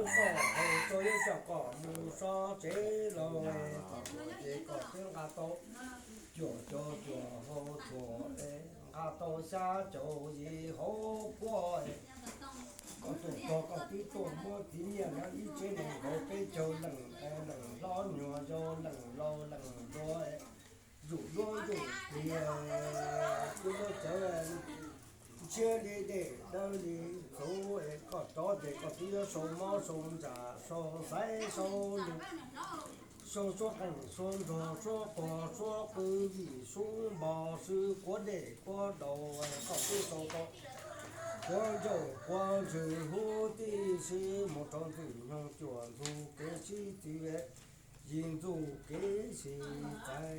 Koj haus tso yuav coj koj mus so tsev los, kom ces koj twb nqa tau cuaj caum cuaj hau thuam, nqa tau xya caum yim hau puav. Koj tuaj txog koj twb tuaj muab txiv nyiaj no ib tsev neeg nkaus peb caug leej, leej hlob nyuag yau leej laus leej hluas, zuj zus zuj zus, kuv muab cawv ntshiab li dej dawb li txhuv, koj rov ces koj twb yuav sau mob sau ntsaj sau xaiv sau lus, sau suab qeej suab nrog suab quag suab qw vij sub npog sw quav dej quav daus, koj twb sau tau quav ncauj quav ntswg huv tib si mus rau ntxwg nyoog cuaj ntxug kev sib tw, yim ntxug kev sib txais.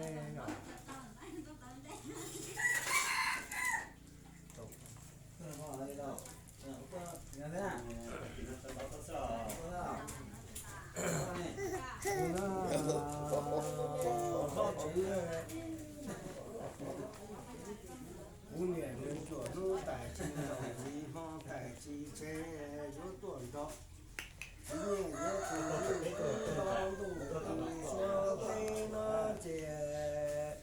Kuv niam nws cuaj hnub tais tsis nkaus, tsis hmo tais tsis tseg, yuav tuaj nrog nyiaj yuav tus ntuj tus suav teb no ces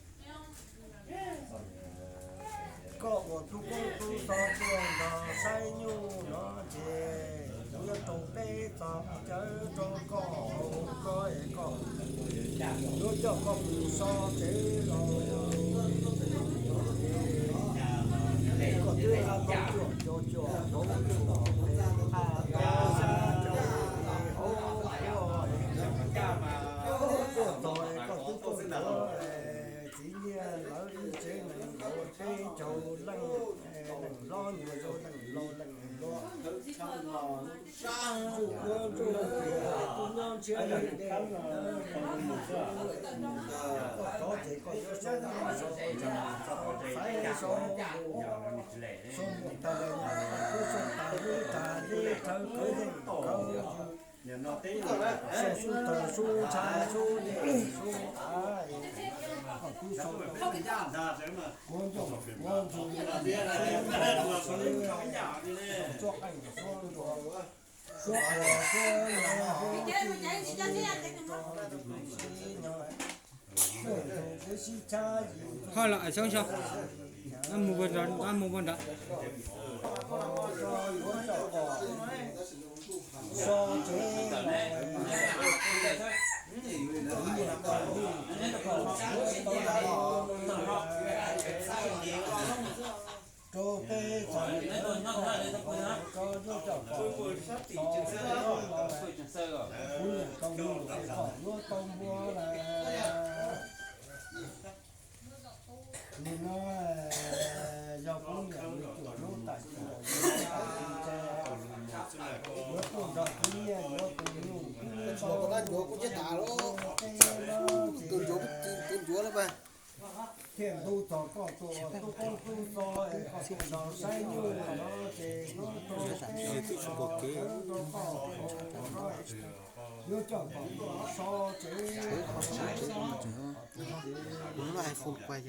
koj ua tub koob tub xov tuaj nrog saib nyuj no ces kuv yuav rau peb txoj cawv rau koj haus tso es koj yuav coj koj mus so tsev los. Koj twb nqa tau cuaj caum cuaj hau thuam, nqa tau xya caum hau puav, tuaj txog koj twb tuaj ntawd, txiv nyiaj lawv ib tsev neeg nkaus peb caug leej, leej hlob nyuag yau leej laus leej hluas, zuj zus zuj zus, tub nyob ntshiab li dej, koj rov ces koj yuav sau mob sau ntsaj sau xaiv sau lus, sau muaj tag li, koj twb sau tag li tag li rhawv kawg yeej kawg, sau sub tawg sub ntsha sub dej sub av, koj twb sau tau kuav ncauj kuav ntswg, sau tsuab qeej tsuab nruas, suab quas suab nyob, suab nyob, sib nyob, sib nyob, sib tshab yim. Ho los xyoob xyoo, mus ua nrad, mus ua nrad. So tsev, rau peb txog rau yuav coj kom so kuv niam tau nug ces koj yuav tau npua lawm. Nim no yog kuv niam nws cuam lub tais cuam yuav tuaj nrog kuv niam yuav tus nyuj twb tau ncuav kuv thiab tas lawm. Tus ncuav kuv tus ncuav lawm pas. Thiaj ntu txog koj tus tub koob tub xov es koj tuaj nrog saib nyuj no ces kuv tau teb txog rau koj no yuav coj kom so tsev. Kuv muab iPhone quay,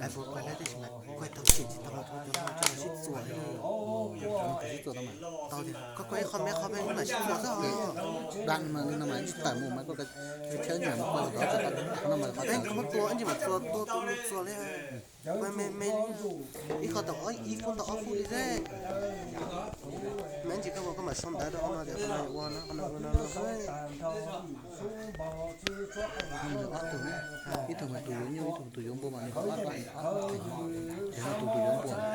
iPhone quay lawm tab sis mas quay tau tsis tsis tau, cov no sib txuas li. Sib txuas tau mas tau tiag, koj quay ib qho me qho me mas sib txuas xwb os. Dam no mas tsis tawm mus mas koj thiab nyuam mas quay tau tsis tau, no mas qhov tseeb koj muab txuas ib ntsis mas txuas tua tua txuas li. Quay me me, ib qho tau ib fub tau ob fub li xwb. Me ib ntsis koj ua koj mam sau ntawv rau qhov no tias qhov no ua no qhov no ua no no xwb. Ob tug, ib tug mas tus yuav nyuj, ib tug tus yuav npua mas nws qhov ob tug. Ces no tus tus yuav npua.